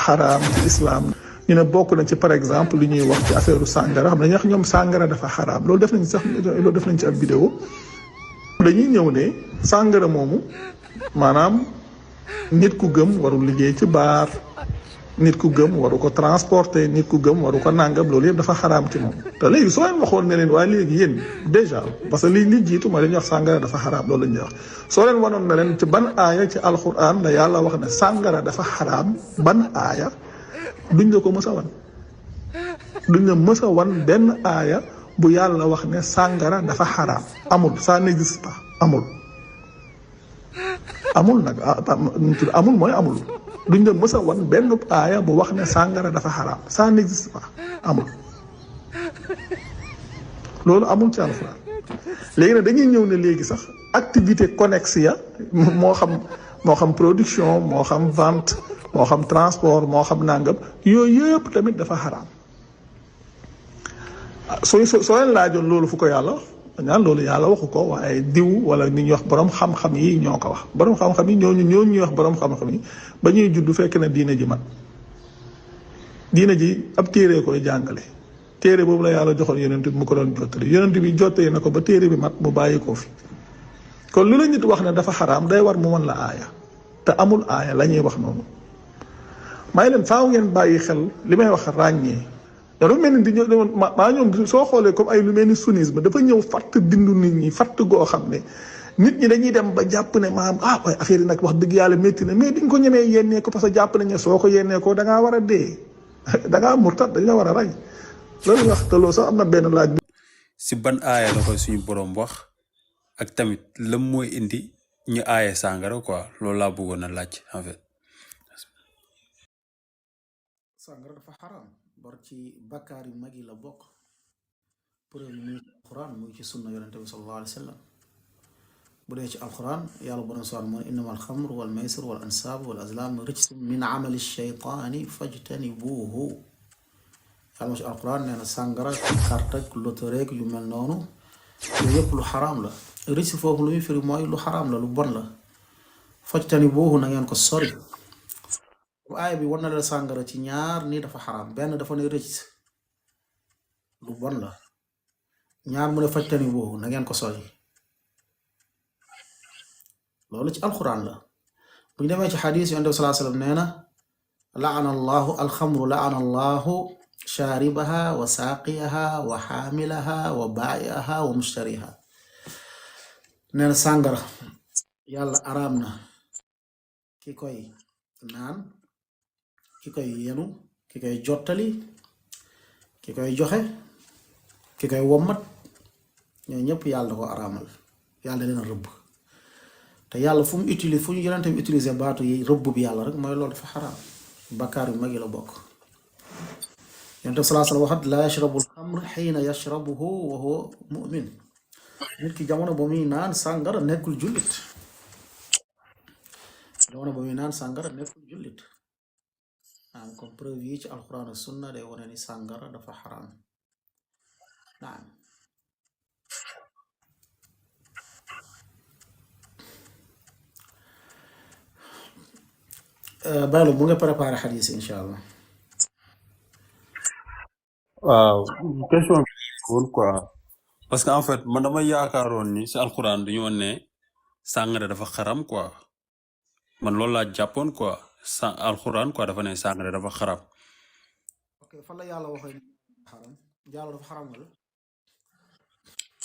xaraam ci islam ñu ne bokk na ci par exemple li ñuy wax ci affaire sàngara xam ne wax ñoom sàngara dafa xaraam loolu def nañ ci ab vidéo dañuy ñëw ne sàngara moomu maanaam nit ku gëm warul liggéey ci baar nit ku gëm waru ko transporter nit ku gëm waru ko nàngam loolu yëpp dafa xaraam ci moom te léegi soo leen waxoon ne leen waaye léegi yéen déjà parce que li jiitu mooy dañuy wax sàngara dafa xaraam loolu la ñuy wax soo leen wanoon ne leen ci ban aaya ci alquran la yàlla wax ne sàngara dafa xaraam ban aaya duñ la ko mës a wan duñ la mës a wan benn aaya bu yàlla wax ne sàngara dafa xaraam amul ça n'existe pas amul nag amul mooy amul duñ la mës a wan benn aaya bu wax ne sàngara dafa xaraam ça n'existe pas amul loolu amul ci alxuraan léegi nag dañuy ñëw ne léegi sax activité connexe ya moo xam production moo xam vente moo xam transport moo xam nàngam yooyu yëpp tamit dafa xaraam soo leen laajoon loolu fu ko yàlla ñaan loolu yàlla waxu ko waaye diw wala ni ñuy wax borom xam-xam yi ñoo ko wax borom xam-xam yi ñooñu ñuy wax borom xam-xam yi ba ñuy judd fekk na diina ji mat diina ji ab téere koy jàngale téere boobu la yàlla joxoon yonent bi mu ko doon jottali yonent bi jottali na ko ba téere bi mat mu bàyyi ko fi kon lu la nit wax ne dafa xaraam day war mu mën la aaya te amul aaya la ñuy wax noonu may leen faaw ngeen bàyyi xel li may wax ràññee dafa mel ni di ñëw maa ñoom soo xoolee comme ay lu mel ni sunnisme dafa ñëw fatt bindu nit ñi fatt goo xam ne nit ñi dañuy dem ba jàpp ne maam waaye affaire yi nag wax dëgg yàlla métti na mais diñ ko ñemee yennee ko parce que jàpp nañ ne soo ko yennee ko da ngaa war a dee da ngaa murtat dañ la war a rey loolu wax te loolu sax am na benn laaj. si ban aaya la koy suñu borom wax ak tamit lam mooy indi ñu aaye sàngara quoi loolu laa bëggoon a laaj en fait. sàngara dafa xaraam bar ci bakkaar yu mag yi la bokk preuve muy ci alquran muy ci sunna yonente bi sallallahu alayhi wa sallam bu dee ci alquran yàlla borom subhanahu moo ne innama alxamru wal maysir wal ansab wal azlam rijsun min amali shaytaani fajtanibuuhu yàlla moo ci alquran nee na sàngara carte ak loterie yu mel noonu yooyu yëpp lu xaraam la rijs foofu lu muy firi mooy lu xaraam la lu bon la fajtanibuuhu na ngeen ko sori aaya bi war na la sàngara ci ñaar ni dafa xaraam benn dafa ne rëcc lu bon la ñaar mu ne fajtani boobu na ngeen ko sori loolu ci alxuraan la bu ñu demee ci xadis yonent bi salaa sallam nee na laana allahu alxamru laana allahu shaaribaha wa saaqiyaha wa xaamilaha wa baa'iaha wa mushtariha nee na sàngara yàlla araam na ki koy naan ki koy yenu ki koy jottali ki koy joxe ki koy wommat ñoo ñëpp yàlla da ko araamal yàlla leen rëbb te yàlla fu ñu yonente bi utiliser baatu yi rëbb bi yàlla rek mooy loolu dafa xaraam bakkaar yu mag yi la bokk yonente bi salaa sallam waxat laa yashrabu alxamr xiina yashrabuhu wa huwa mu'min nit ki jamono ba muy naan sàngara nekkul jullit naam comme preuve yi ci alquran ak sunna day wane ni sàngara dafa xaraam naam baylo mu nga préparé xadis insha allah waaw question bi woon quoi parce que en fait man dama yaakaaroon ni si alquran dañoo ne sàngara dafa xaram quoi man loolu laa jàppoon quoi alquran quoi dafa ne sàngara dafa xaram. ok fan la yàlla waxee xaram njaaloo dafa xaram wala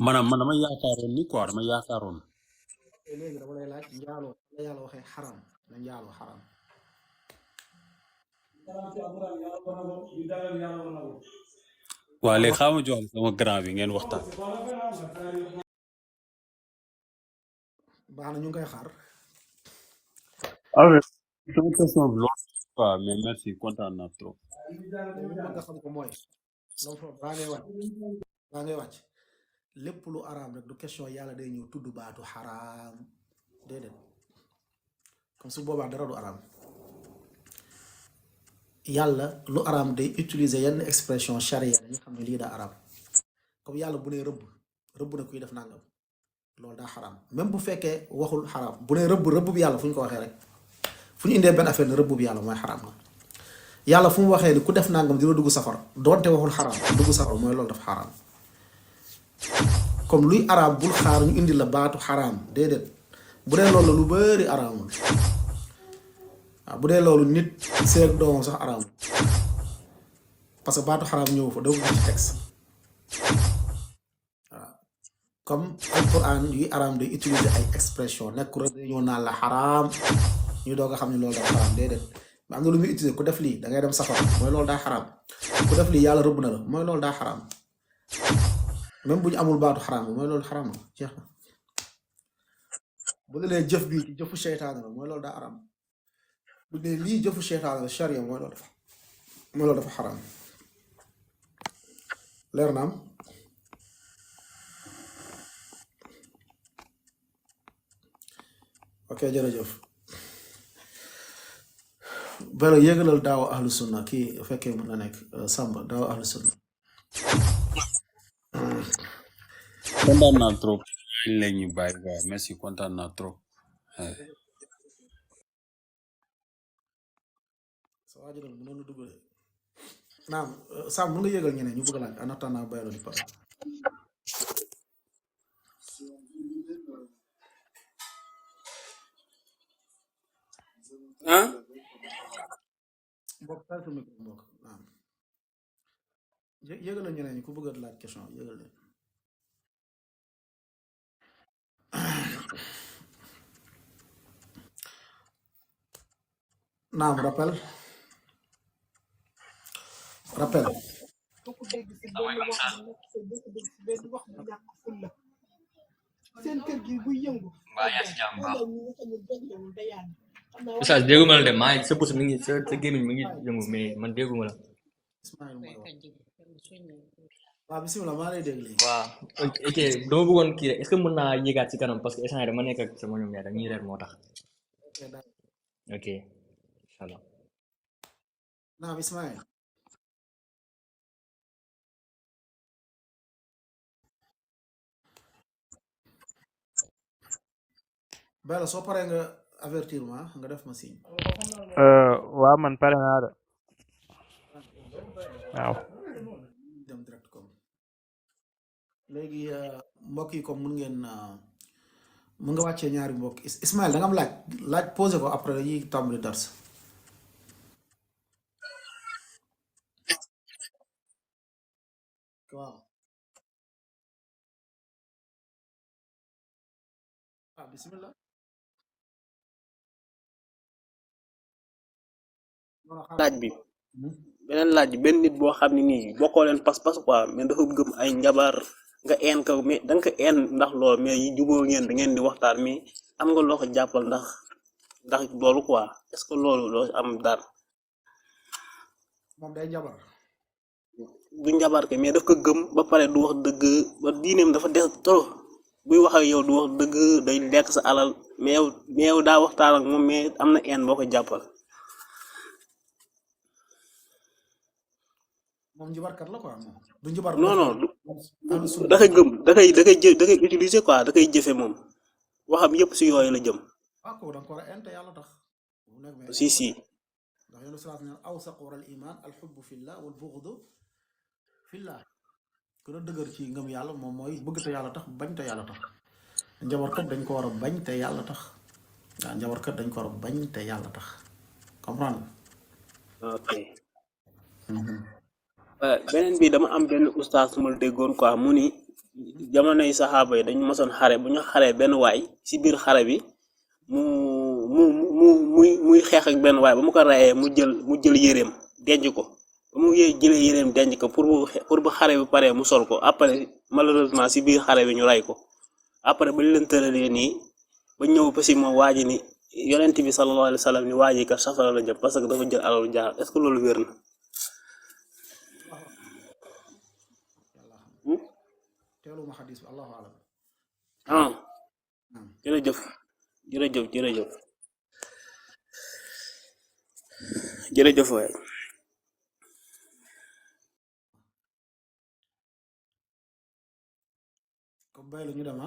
maanaam man dama yaakaaroon ni quoi dama yaakaaroon. léegi dama lay laaj njaaloo fan la yàlla waxee xaram na njaaloo xaram waaw léegi xaama jox sama grand bi ngeen waxtaan. baax na ñu ngi koy xaar sama question bi loolu quoi mais merci kontaan naa trop. nga xam ko mooy loolu foofu baa ngay wàcc lépp lu araam rek du question yàlla day ñëw tudd baatu xaraam déedéet comme su boobaa dara du araam yàlla lu araam day utiliser yenn expression charia dañu xam ne lii daa araam comme yàlla bu ne rëbb na kuy def nangam loolu daa xaraam même bu fekkee waxul xaraam bu ne rëbb bi yàlla fu ñu ko waxee rek fu ñu indee benn affaire ne rëbb bi yàlla mooy xaraam na yàlla fu mu waxee ni ku def nangam dina dugg safara doonte waxul xaraam dugg safara mooy loolu dafa xaraam comme luy araam bul xaar ñu indi la baatu xaraam déedéet bu dee loolu lu bari araamul waaw bu dee loolu nit seeg doomam sax araamul parce que baatu xaraam ñëw fa doo ko ci texte waaw comme alquran yuy araam day utiliser ay expression nekk rek ñëw naan la xaraam ñu doog a xam ne loolu dafa xaraam déedéet mais am na lu muy utiliser ku def lii da ngay dem safara mooy loolu daa xaraam ku def lii yàlla rëbb na la mooy loolu daa xaraam même bu ñu amul baatu xaraam bi mooy loolu xaraam na jeex na bu dee jëf bii ci jëfu seytaane la mooy loolu daa araam bu dee lii jëfu seytaane la charia mooy loolu dafa xaraam leer na am ok jërëjëf belo yégalal daawa ahlu sunna kii fekkee mën na nekk Samba daawa ahlu sunna kontaan naa trop la ñu bàyyi waaw merci kontaan naa trop sa waajural mu noonu dugg de naam Sam mën nga yégal ñeneen ñu bëgg laaj en attendant belo di pare ah mbokk taal sa micro mbokk naam yégal na ñeneen ñi ku bëgg laaj question yégal leen naam rappel boo ko dégg si benn wax bu nekk boo ko dégg si benn wax bu ñàkk fulla seen kër gi buy yëngu Mbaa yaa si jàmm baax ñi nga xam ne déglewul day yàgg xam naa wax Oustaz dégguma la de maa ngi sa pousse mi ngi sa gémmiñ mi ngi yëngu mais man dégguma la Ismaïl mooy wax waaw bisimilah maa lay dégg léegi waaw ok dama bëggoon kii rek est-ce que mën naa yéegaat si kanam parce que instant dama nekk ak sama ñoom ñaar dañuy reer moo tax ok d'accord ok inchallah naam Ismaïl Bella soo paree nga avertir ma nga def ma signe waaw man pare naa de waaw dem direct comme léegi mbokk yi comme mun nga wàccee ñaari mbokk Ismaïl da nga am laaj posé ko après dañuy tàmbali dars waaw bismillah laaj bi beneen laaj bi benn nit boo xam ne nii bokkoo leen pas-pas quoi mais dafa gëm ay njabar nga een ko mais da nga ko een ndax loolu mais yi juboo ngeen da ngeen di waxtaan mais am nga loo ko jàppal ndax loolu quoi est-ce que loolu doo am dara moom day njabar du njabar ke mais daf ko gëm ba pare du wax dëgg ba diineem dafa des trop buy wax ak yow du wax dëgg day lekk sa alal mais yow daa waxtaan ak moom mais am na een boo ko jàppal moom njabarkat la quoi moom du njabar non non ahlu sunna da koy gëm da koy utiliser quoi da koy jëfe moom waxam yëpp si yooyu la jëm waaw kooku da nga ko war a ente yàlla tax bu nekk mais si si ndax yéen salaat neen awsaq waral iman alxubbu fillah wal bughdu fillah gën a dëgër ci ngëm yàlla moom mooy bëgg te yàlla tax bañ te yàlla tax njabarkat dañ ko war a bañ te yàlla tax waaw njabarkat dañ ko war a bañ te yàlla tax comprendre ok beneen bi dama am benn ustaas mu déggoon quoi mu ni jamonoy saxaaba yi dañu mosoon xare bu ñu xaree benn waay si biir xare bi muy xeex ak benn waay ba mu ko rayee mu jël yéreem denc ko ba mu jëlee yéreem denc ko pour bu xare bi paree mu sol ko après malheureusement si biir xare bi ñu ray ko après ba ñu leen tëralee nii ba ñëw ba si moom waa ji ni yonent bi sallallahu alayhi wa sallam ni waa ji kat safara la jëm parce que dafa jël alalu jaar est-ce que loolu wér na teeluma xadis bi allahu alam jërëjëf jërëjëf waay comme bay la ñu dem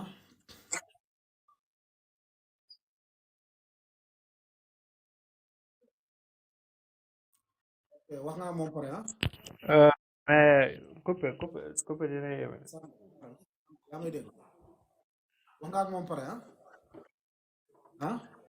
wax nga moom pare ah mais coupé dina yéeme. yaa ngi dégg wax nga ak moom pare ah